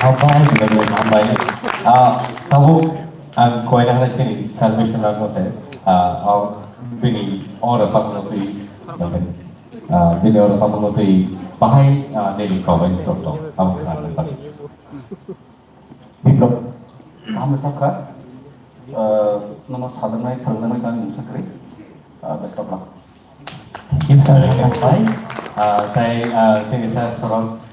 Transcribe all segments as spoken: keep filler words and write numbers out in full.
Hambai, hambai, hambai. Ah, tabuk ang koina hwnwi chini Salvation Army se, ah, ang bini oro samung twi, ah, bini oro samung twi bahai, ah, nini comments rok tong, tabuk sa nang bani. Biplab, kaham sakha, ah, nono sajaknai, phwrwngjaknai tang mungsa kwrwi, ah, best of luck. Thank you, sir. Hambai. Ah, tai, ah, chini sir Sorok.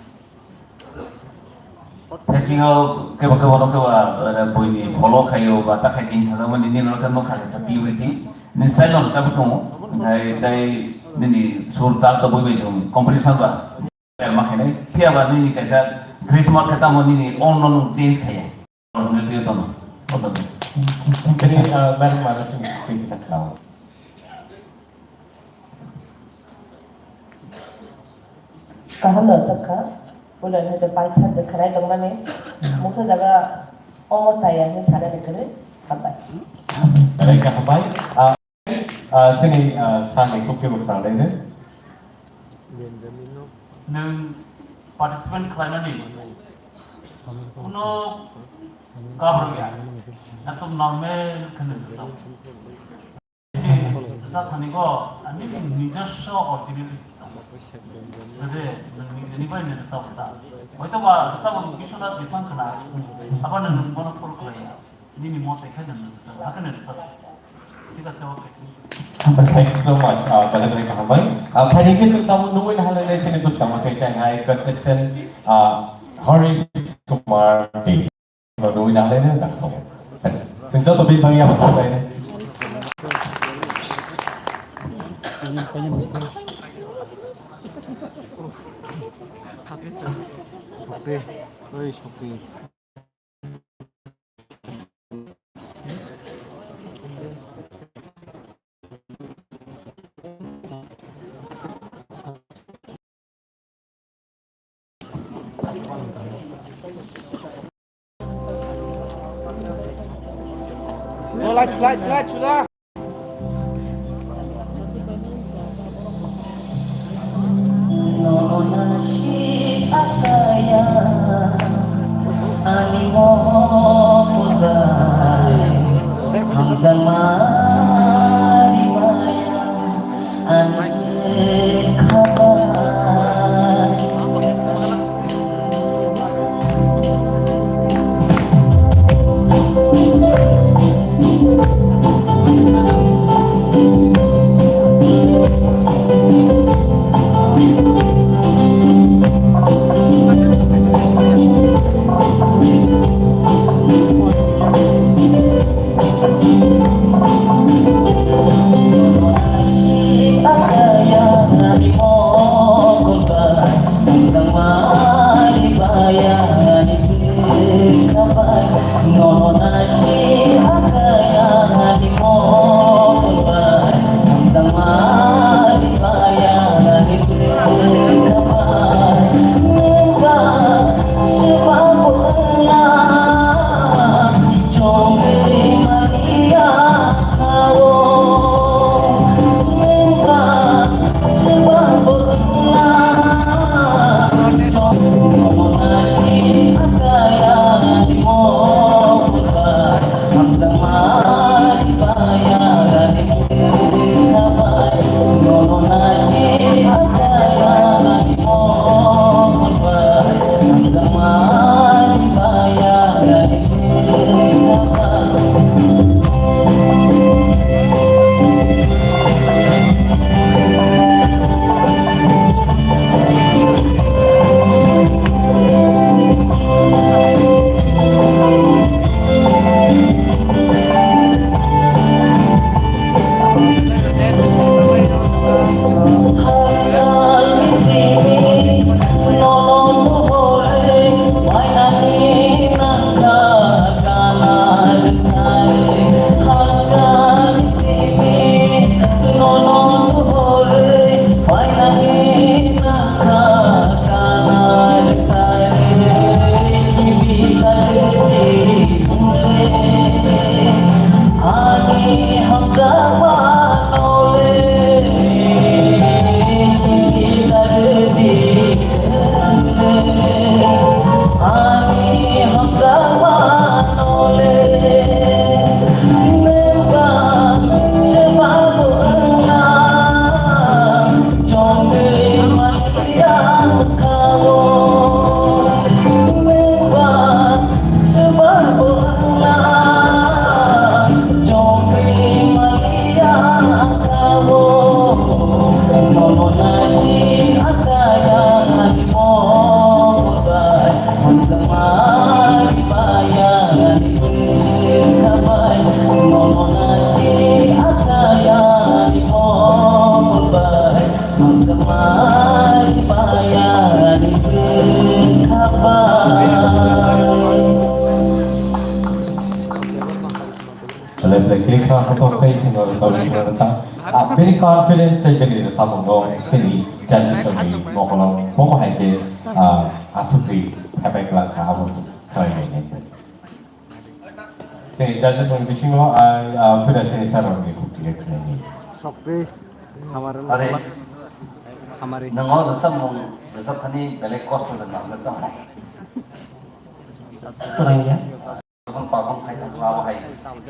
Thesingo kebo kebo no kebo, ah, buini follow khaio ba ta khai din sajak mani nini no khe nokha khe sa P U A T. Ni style no rwchapwi tongo. Nai tai nini sur tal to bui bai jong competition ba. Ma khainai. Phiya ba nini kaisa Christmas khe tamo nini all no nung change khaiya. Personality to no. All the best. Thank you, sir. Nini, ah, madam, madam, thank you, sir. Kaham no chakha, ulo hete paithak de khanai tongmani, mungsa jaga omo chaya hinwi sanani kwrwi, hambai. Belai kaham bai. Ah, ah, chini, ah, sani kok kebo khanai de. Nwng participant khlaimani kuno kabro ya, ekdom normal khe nwng rwchap. Rwchap thani go, ani nijoswo original. Sede, nwng nijeni bai nwng rwchap ta. Hoito ba rwchap bo Biswanath Biphan khna, abo nwng bono follow khlai ya. Nini mote khe nwng rwchap, hakhe nwng rwchap. Thik ase, okay. Thank you so much, ah, belai belai kaham bai. Ah, phaidi khe chwng tabuk nugwi naharlainai chini bwskango tei chang hai contestant, ah, Harish Kumar Dey. Nugwi naharlainai nang tongo. Chwng joto bini bagwi yapha khlainai. Sokti, oi Sokti. Light, light, light, sudah. Ang khe tok tei sini rwchapwi rwkha. Ah, bini confidence tei bini rwchapmung no sini judges rokni mokolo bomo hai khe, ah, achukwi phaibai kwlak kha, abo se khlai nai nai. Sini judges rokni bisingo ang, ah, puila sini sir rokni kok khe khlai nai. Sokri, hamar. Are, hamari. Nongo rwchapmung, rwchapthani belai kosto de nang rwchapmung. Kwrwngya. Tokon perform khai tong abo hai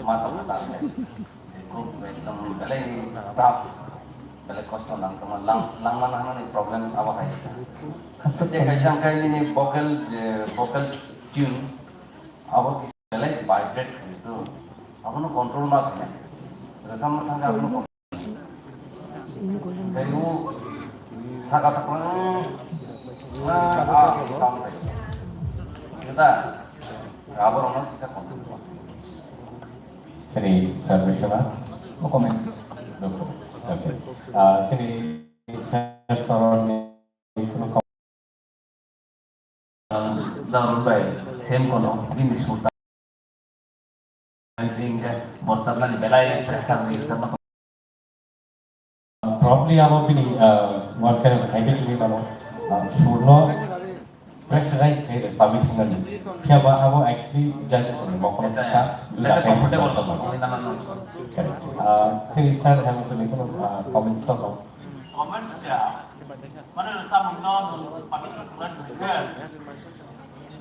ma tong ta. Khub ekdom belai tough, belai kosto nang tong lang, langmani problem abo hai. Aswk je kaisa khai nini vocal je vocal tune abo kisa belai vibrate khai to. Abono control ma khai. Rwchapma thangkhe abono Kaimu saka takwrwng, ah, ah, sound bai. Kita, rubber ono kisa control. Sini service na? No comment. No comment. Okay. Ah, sini sir ni Darun bai, same kono, bini surta. Sing ke, borsa nani belai pressure ni sama. Probably abo bini, uh, one kind of habit ni mano, uh, surno pressurize khe de sabi thangani. Khe ba abo actually judges ni mokol kisa, juda khe comfortable. Correct. Uh, sini sir, have any, uh, comments to? Comments ya. Mane rwchapmungno nwng particular kwrwng hwnkhe,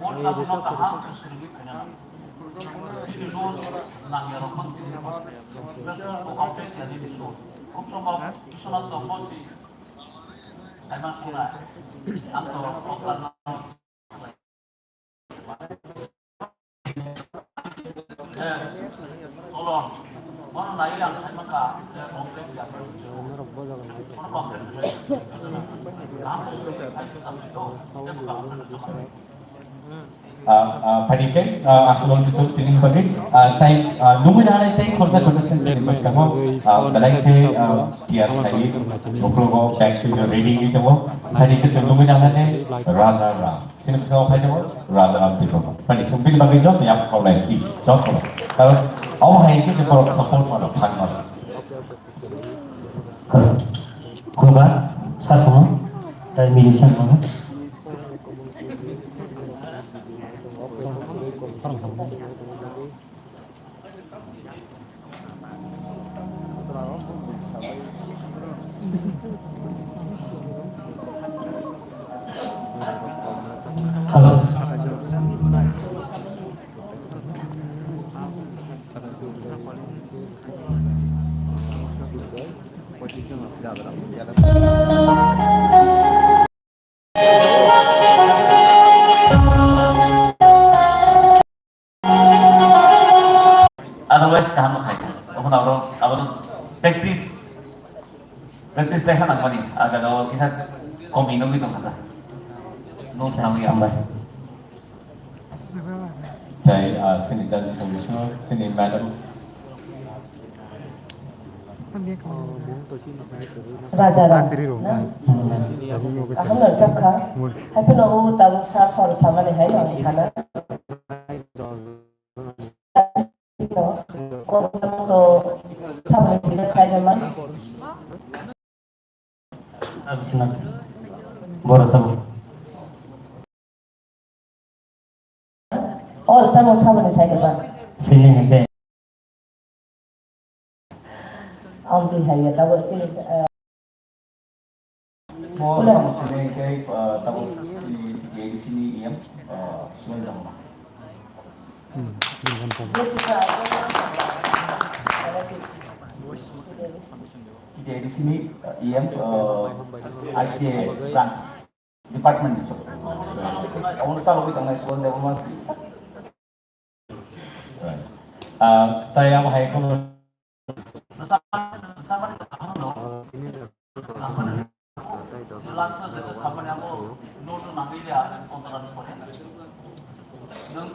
o rwchapmungno kaham khe swrwngwi khaina nango. Bini role nangyarokma chini. Bwswk bo update ya nini sur. Khub somo Biswanath tongmo si kaiman suna. Ang to koklarno Ah, ah, phaidi khe, ah, aswk tini bagwi, ah, tai, ah, nugwi nanai tei khorsa contestant ni bwskango, ah, belai khe, ah, tiyar khlaiwi, uklogo back to the ready wngwi tongo. Phaidi khe chwng nugwi nanai Raja Ram. Sini bwskango phai tongo Raja Ram Tripura. Mani chwng bini bagwi joto yak khaulai di, joto. Karon abo hai khe borok support mano, phan mano. Khulumba, sir sono, tai musician sono. Hello. Otherwise, kaham no khaikha. Tokon abo, abo practice, practice khlaikha nangmani. A jaga o kisa komi nugwi tongkha. No, hambai. Tei, ah, sini judges ni bisingo sini madam. Raja Ram. Aham no chapkha. Hai phano o tabuk sa sor samani hai no sana. Ko samung to samani sida sai man. Abisina. Boro sabo. O, samung samani sai ba. Sini hake. Ang di hai ya, tabo si, eh, Mo Ulan. Tamo sini hake, eh, tabo si T T A D C ni E M, eh, Suwai Dhamma. Hmm, hmm, hmm, hmm. T T A D C ni, eh, E M, eh, I C A S branch department ni sok. Kamu salo kita ngai suan dia masih. Right. Ah, tai abo hai kono. Last-o jeta samani amo note-o nangwi ya, kontrak ni pore. Nwng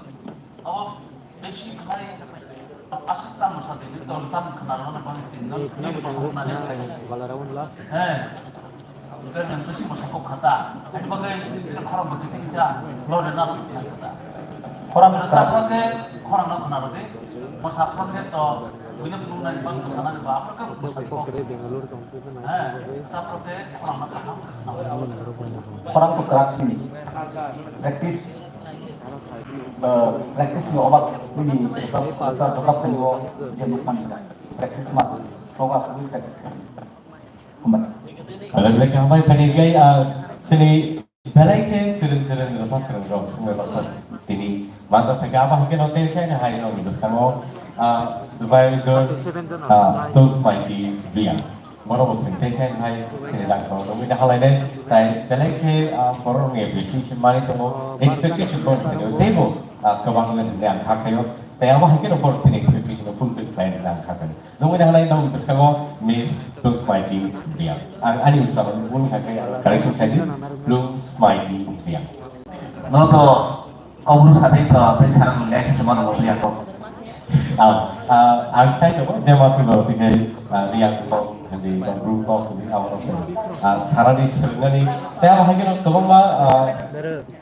abo besi khai aswk tamo sa de, nwng tong sam khna rwna bang sin, nwng khna rwna bang sin. He. Nwng besi mosa kok khata. Ani bagwi khorang bagwi singsa, lore na khata. Khorang khata. Khorang no khna rwdi. Mosa khorang to Khorang kwkrak chini. Practice, eh, practice ni obak nini bwsa, bwsa, bwsa phungo je nukmani. Practice ma, program practice kha. Hambai. Hambai, hambai, phani gai, ah, sini Belai khe kwrwng kwrwng rwphang kwrwng rok swngwi baksa tini manjak phaikha, abo hai kheno tei saini hai rokni bwskango, ah, the viral girl, ah, Tong Smaiti Reang. Bono bo swng tei saini hai khini rang song tongwi da halainai, tai belai khe, ah, borok rokni appreciation manwi tongo, expectation bo wngkha teibo, ah, kwbang wngwi hwnwi ang kha khaio, tai abo hai kheno borok chini expectation no fulfill khlai hwnwi ang kha khaio. Nungwi nahanai nang bwskango Miss Tong Smaiti Reang. Ang ani ucharon bumung thangkhe correction khaidi, Tong Smaiti Reang. No to, kobru sadi to, tei sarang next mano mo Reang ko. Ah, ah, ang chai to, je ma sulo tike, ah, Reang to, hindi, bang bru to, hindi, abo no se. Ah, sarani swngnani, tei abo hai khe no kwbangma, ah,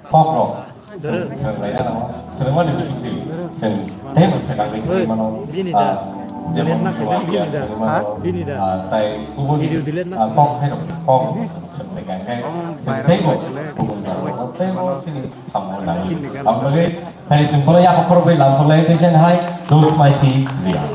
kok rok. Chwng, chwng laina nango. Chwng mani bisingtwi chwng teibo swkang bai khwlai mano. Bini da. Ah, jemon chwng ya, chwng mano. Bini da. Ah, tai kubun, ah, kok hai rok, kok chwng bai kang khe chwng teibo kubun jagao teibo chini samung nangwi. Ang bagwi phani chwng bono yaphak khorok bai lamsok lai tei chwng hai Tong Smaiti Reang.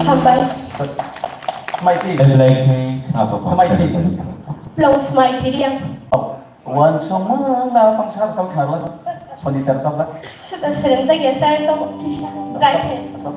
Hambai. Smaiti. Belai khe khna bo Tong Smaiti Reang. Oh. Wansukmung na tong sar sal kharla. Soni ter sal da. Sudah sering saja saya tahu kisah. Terakhir. Sal.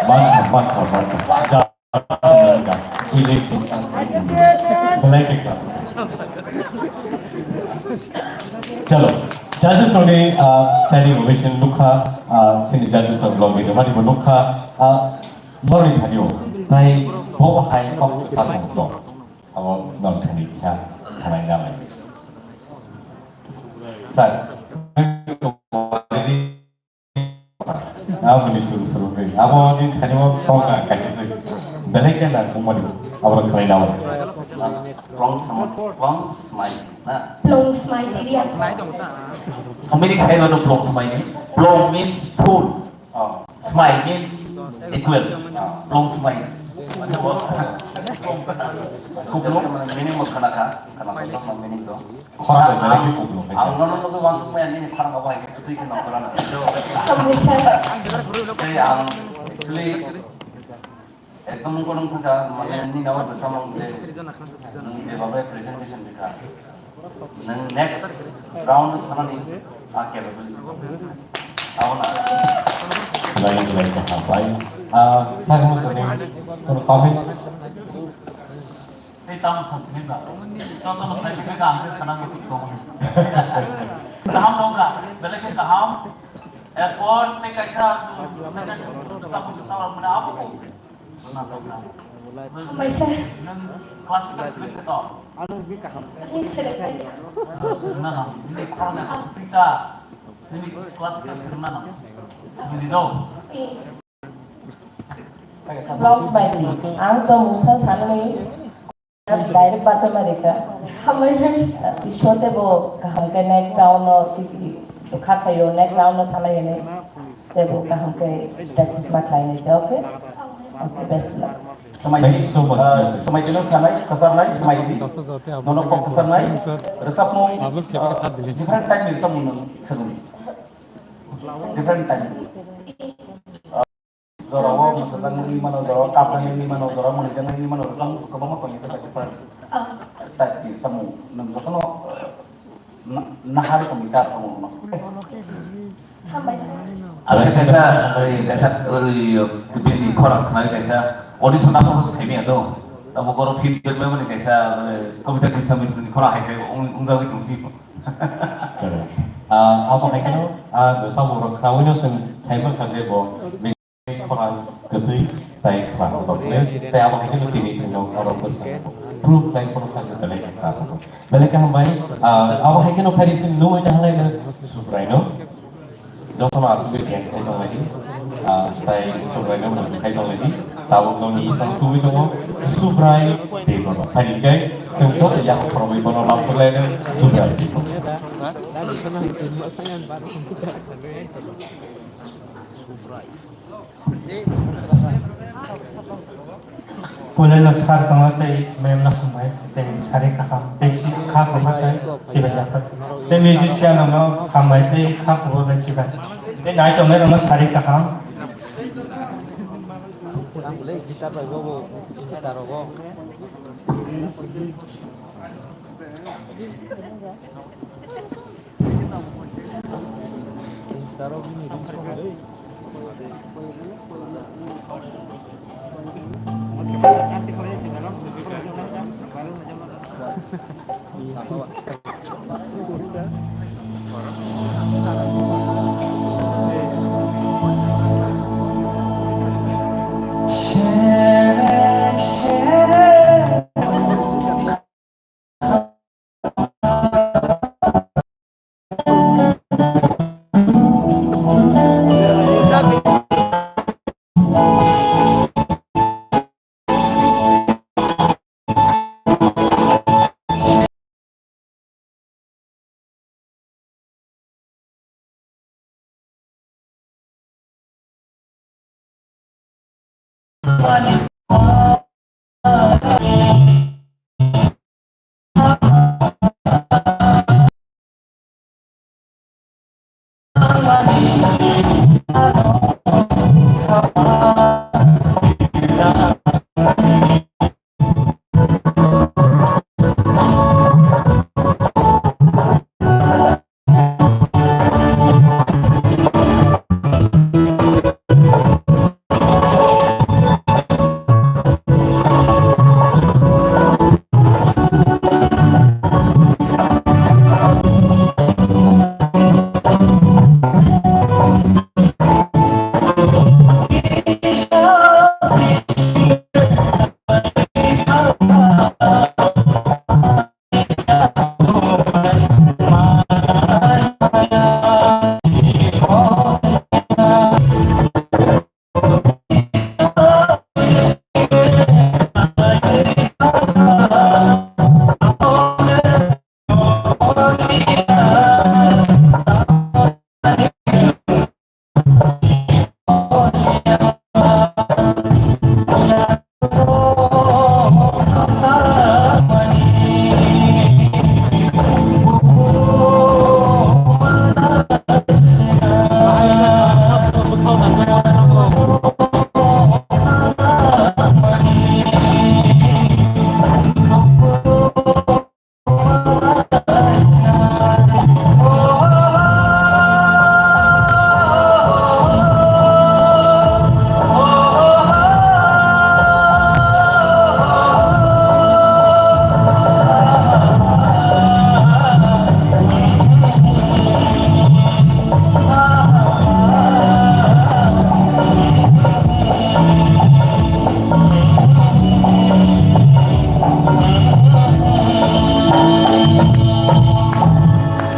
Mantap, mantap, mantap. Belai khe kha. Chalo, judges rokni, ah, standing ovation nukha, ah, sini judges rok vlog video mani bo nukha, ah, norni thani o, tai bo hai kok sa tong to, abo norni thani kisa thanai na mai. Sir, Aboni suru suru khe. Abo ni thani o tong na kaisa se. Belai khe na kumani. Abo khlai na. Plong smai, plong smai. Na. Plong smai diri ang. How many side of plong smai ni? Plong means full. Oh. Smai means equal. Oh. Plong smai. Kublung meaning mo khana kha. Khana ko meaning do. Khorang bai belai khe kublung khe. Ang nono nugwi uansuk maya nini khorang abo hai khe kwtwi khe nongkhorang. Hambai sir. Tei ang actually ekdom nung kono thangkha, mane nini abo samung je nung je babai presentation bikha. Nung next round thanani a capability. Abo na. Belai belai khe hambai. Ah, sakno tongwi kono comment? Tei tamo sasini ba. Jotono sai khe ang khe sana muchung tongo. Kaham nongkha, belai khe kaham. Erpor tei kaisa, samung samung mane abo ko. Hambai sir. Nwng classical select khe to? Ani select khe. Swrwngna nang. Nini khorang pita. Nini classical swrwngna nang. Nini do. Eh. Vlogs bai di. Ang to mungsa sanwi direct bachai ma rikha. Hambai hai. Ishwar tebo kaham khe next round no tiki kha khayo, next round no thanai hinwi tebo kaham khe practice ma khlai nai, okay? Okay, best luck. Thank you so much. Swmai di, uh, swmai di no sanai, kwchar nai, swmai di. Nono kok kwchar nai, rwchapmung, uh, different type ni rwchapmung no swrwng di. Different type. Jorao mwsajak nini mano, jorao kapjak nini mano, jorao mwnwijak nini mano, rwchapmung kwbangma tongo, different type ni samung. Nwng jotono, eh, na-, nahar tongwi ta samung no. Hambai sir. Aro kaisa, oi, kaisa, oi, bini khorang khnai kaisa audition abo semi ado. Abo goro feedback memani kaisa, eh, Kobita Krishnamurti ni khorang hai se ung-, ungjagwi tongsi. Ah, abo hai kheno, ah, samung rok khnaui no chwng sai mankha je bo khorang kwtwi tai khorang kotor hwnwi, tai abo hai kheno tini chwngno oro bwskango proof khlai phano kha je belai khe khorang kotor. Belai khe hambai, ah, abo hai kheno phaidi chwng nugwi nahalai no Subrai no. Jotono asugwi tiyang khai tonglaidi, ah, tai Subrai no mung khai tonglaidi. Tabuk no ni isang tubui tongo Subrai tei bono. Phaidi kai chwng joto yak khorogwi bono lamsuklai no Subrai tei bono. Puilano sir chwngno tei ma'am no hambai tei sari kaham tei chi-, kha kubur tei chibai yaphar. Tei musician rokno hambai tei kha kubur bai chibai. Tei nai tongnai rokno sari kaham.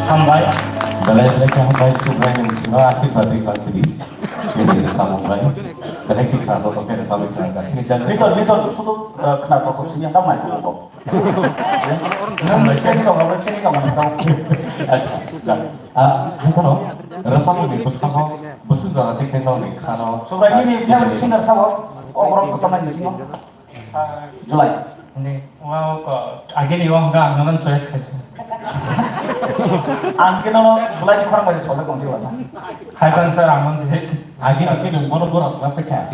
Hambai. Belai belai khe hambai, Subraiyung sino asirbat ri pansidi. Nini samung bai. Belai khe khna to to khe samung bai. Sini jan. Bitor, bitor, sudu, eh, khna to kok sini hambai ko. Nang sini to, nang sini to, nang to. Acha. Ah, hai kono. Rasamung ni bwskango, bwswk jora tei khe nokni khano. Subraiyung ni favorite singer sabo, o borok kotorma ni singo. July. Ni, wow, ko, agini wow, ga, ang naman choice khaisa. Ang khe nono July ni khorang bai sojak tong si wasa. Hai pan sir, ang naman jehit. Agini khe nung bono bora sojak pekha.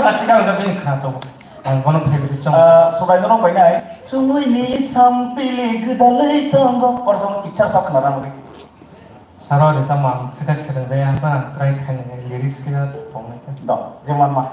Asika ang naman kha to. Ang bono favorite chong. Ah, Subraiyung no bai nai. Chumui ni sampili gwdalwi tongo. Por song picture sak khna rang ri. Saro ni samang sika sirang jaya pa try khaina lyrics kira tongnai ka. Do, jemon ma.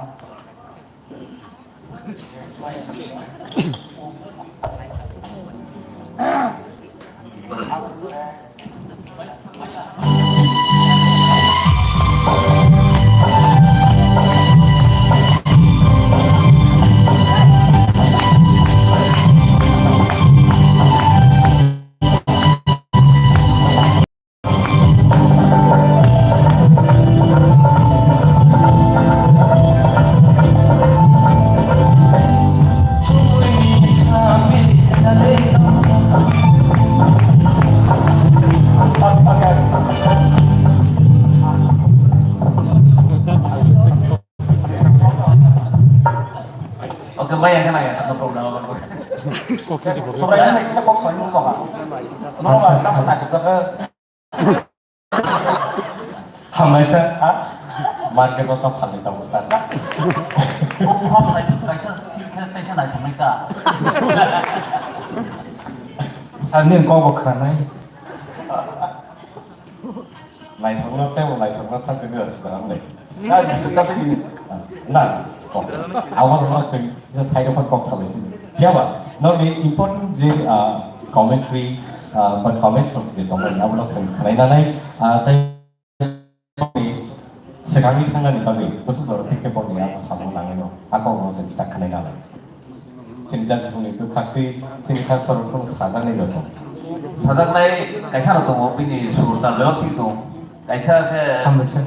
Subrai nang kisa kok sai nung tong ha. Nung ba tamo na kisa ke. Hamai sa ha. Market o tok khalai tongo sir. Kok buphang khalai tongo kaisa sil khe kaisa nai tongnai ta. Sir ni kok bo khranai. Naithokno tei bo naithokno thang tini rw swkang le. Na, na, kok. Abo rwno swng, side o kok salai sini. Phiya ba, nokni important je, ah, commentary, ah, ba comments rok je tongmani, abono swng khwlai nanai, ah, tei swkangni thangnani bagwi bwswk jora thik khe bokni abo samung nangwi no, a kokno swng kisa khwlai nanai. Chini jati songni bwkhaktwi chini sak sorok phano sajaknai joto. Sajaknai kaisa rok tongo, bini sur tal bebak thik tongo. Kaisa khe Hambai sir.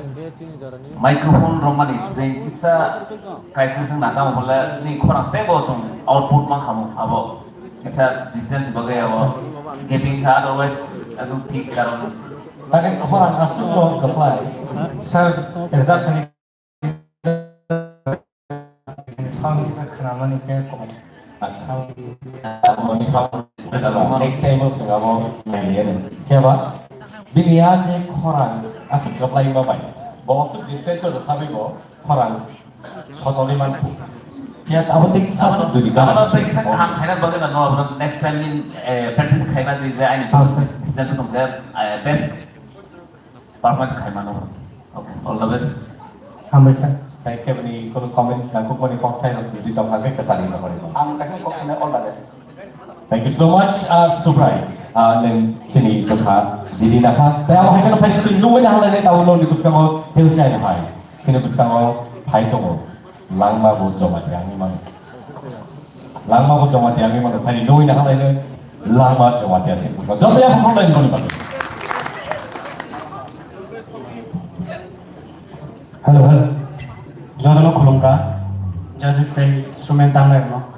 Microphone romani train kisa kaisa song na tamo bole ni khorang tei bo chwng output man khamu abo. Kaisa distance bagwi abo gaping kha, otherwise ekdom thik karon. Tei khorang aswk no kwplai. Sir, exactly. Sound kisa khwnamani khe kom. Acha. Next time o swngabo nailaiya ni. Khe ba? Bini ya je khorang aswk kwplai ma bai. Bo aswk distance o rwsabai bo khorang sotoli man phu. Khe abo tik sa sa jodi ka. Abo tik sa ham khaina bagwi na no, abo next time ni, eh, practice khaina di je ani distance o tong khe, eh, best. Performance khai mano. Okay, all the best. Hambai sir. Thank you, bini kono comments nangkukmani kokthai rok jodi tongkha khe kwchari no hori. Ang kaisa kok sanai, all the best. Thank you so much, uh, Subrai. Uh, neng sini bwkha jiri nakha. Tei abo hai kheno phai sini nungwi na halai nai tabo noni bwskango tei sai na hai. Sini bwskango phai tongo. Langma bo joma de ang mano. Langma bo joma tiya wngwi mano, phai nwi na halai no langma joma tiya se bwskango. Joto ya phone line boni bagwi. Hello, hello. Joto no khulumkha. Judges tei instrument tamnai no.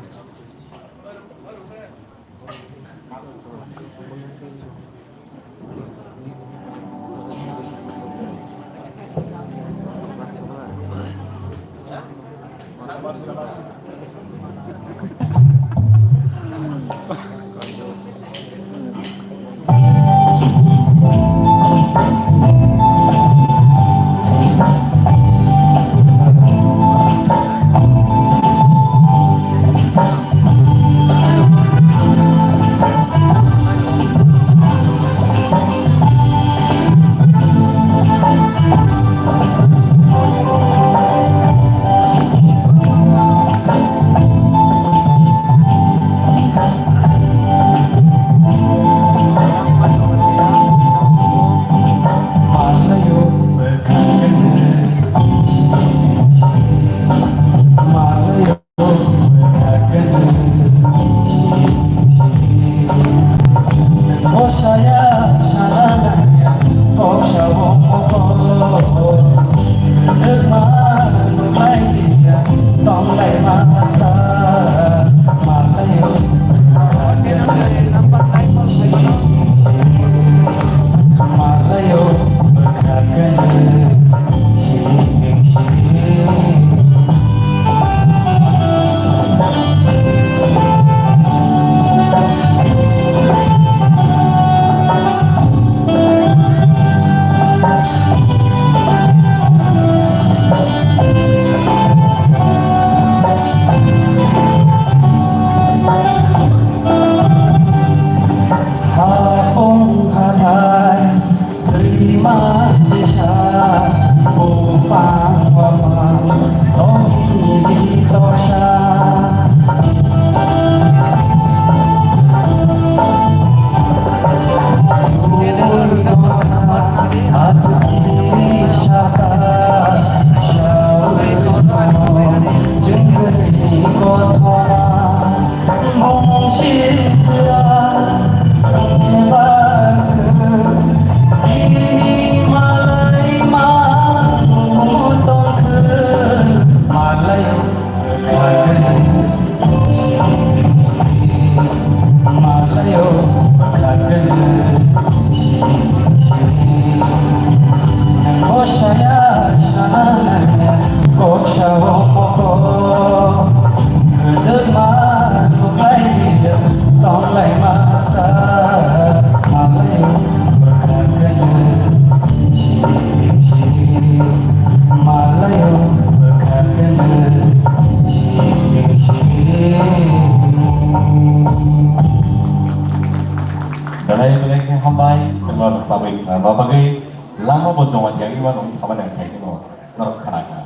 Belai belai khe hambai, chwngno rwchapwi khwnarma bagwi. Langma bo Jamatia wngwi mano, wngwi thangmani ang khaisano norok khna kha.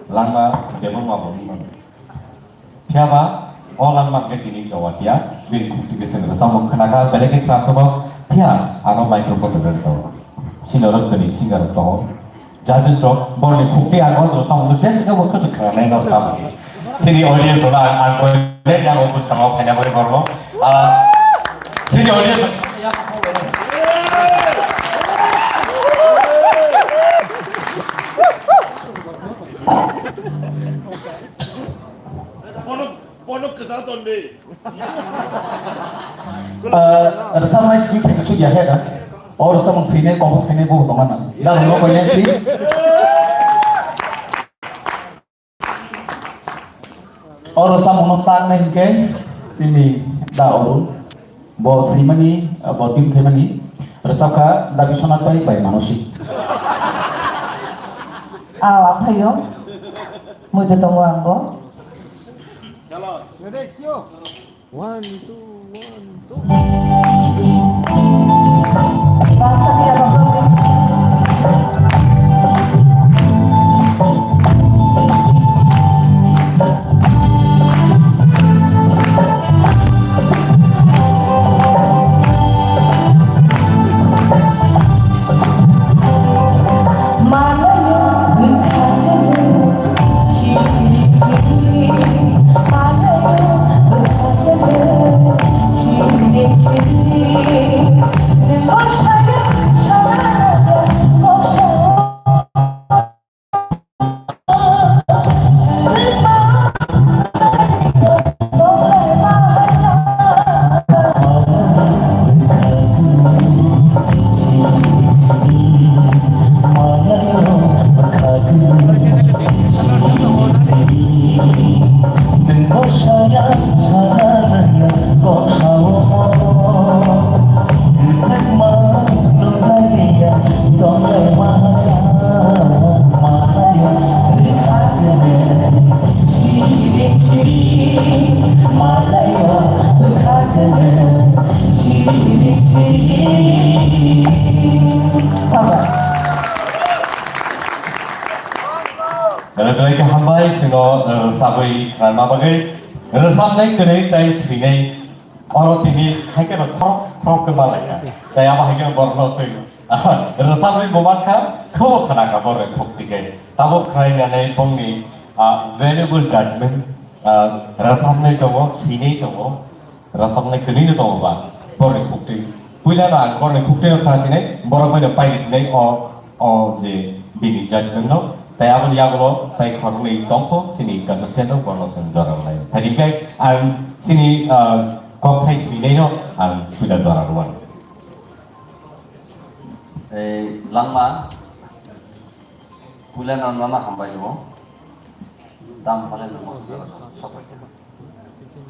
Langma debongma bo wngwi mano. Phiya ba o langma hwnkhe tini Jamatia, bini khukti khe chwng rwchapmung khna kha, belai khe khna tongo. Phiya ano microphone rwgwi tongo. Senior rok kwrwi singer rok tongo. Judges rok, borni khukti ang o rwchapmung jeswk khe bo kwchwk khwnanai norok tamni. Sini audience rok ang, ang koinai yang o bwskango phaina bagwi borno. Ah, sini audience rok. Bono, bono kwcharo ton de. Ah, rwchapnai swi phaikhe swi ya he da. O rwchapmung swinai compose khainai bo tongma nang. Da rwno koinai please. O rwchapmungno tangnai hinkhe chini da Arun. Bo swimani, bo tune khaimani. Rwchapkha da Biswanath bai, bai Manasik. Ah, aphaio. Muitu tongo ang bo. One, two, one, two. Belai belai khe hambai chwngno, eh, rwchabwi khwnarma bagwi. Rwchabnai kwrwi tei swinai oro tini hai kheno khorok khorok khe ma lai kha. Tei abo hai kheno borokno swi rwchabwi bo man kha, khebo khna kha borok khok tike. Tabuk khnainani bongni, ah, valuable judgment, ah, rwchabnai tongo, swinai tongo. Rwchapnai kwrwino tongo ba, borni khuktwi. Puilano ang borni khuktwino khna sinai, borok baino paini sinai o, o je bini judgment no. Tai aboni yagulo tai khoroknwi tongkho, chini contestant rok borno chwng jora rwnai. Thani khe ang chini, ah, kokthai swinaino ang puila jora rwano. Ei langma, puilano nono hambai o. Dam phale no mosok jora sok, sok.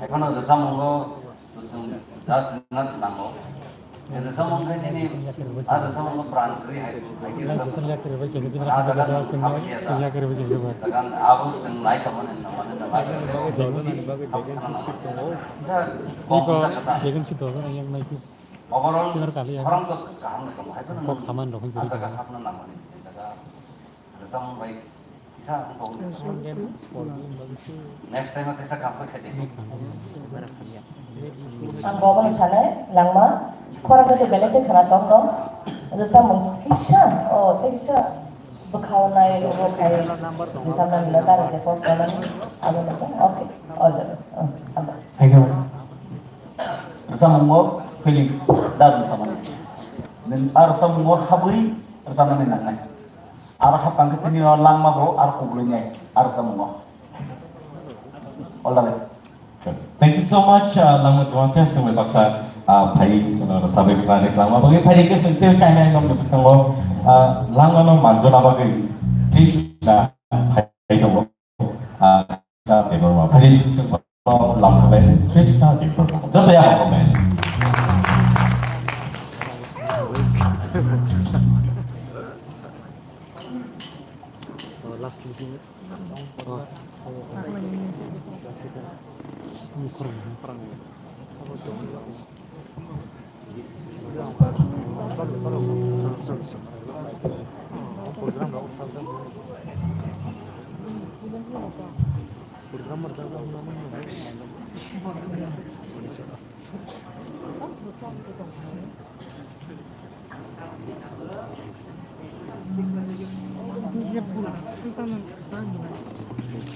Ekhono rwchapmungo to chwng just na nango. E rwchapmung khai nini, a rwchapmungo pran kwrwi hai, hai khe rwchapmung. A jaga no khabai ya da. Jaga abo chwng nai tongmani, nangmani, nangmani. Kisa kok wngkha kha ta. Overall khorang to kaham nai tongmo hai phano. A jaga hapna nangmani, e jaga rwchapmung bai. Next time kisa kaham khe khaidi. Ang bo bono sanai, langma, khorang khe belai khe khna tong no. Rwchapmung kisa, o, tei kisa bwkhao nai, obo khai, rwchapna nila dara je kok sanani, abo no, okay, all the best. Oh, hambai. Thank you. Rwchapmungo feelings da rwchapmani. Nwng a rwchapmungo habwi rwchapnani nangnai. Aro hapang khe chini o langma bo aro kubulwi nai aro samungo. All the best. Thank you so much, uh, langma Jamatia, sumai baksa, uh, phai sumai baksa bai khna de langma bagwi phai de khe sung tei chai nai nong de bwskango, uh, langma no manjona bagwi Trishna phai tongo. Uh, Trishna Debbarma. Phai de khe sung Lamsa bai Trishna Debbarma. Joto ya ko men. Last closing. Oh.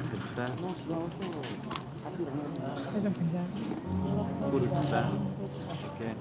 Kurta. Kurta. Okay.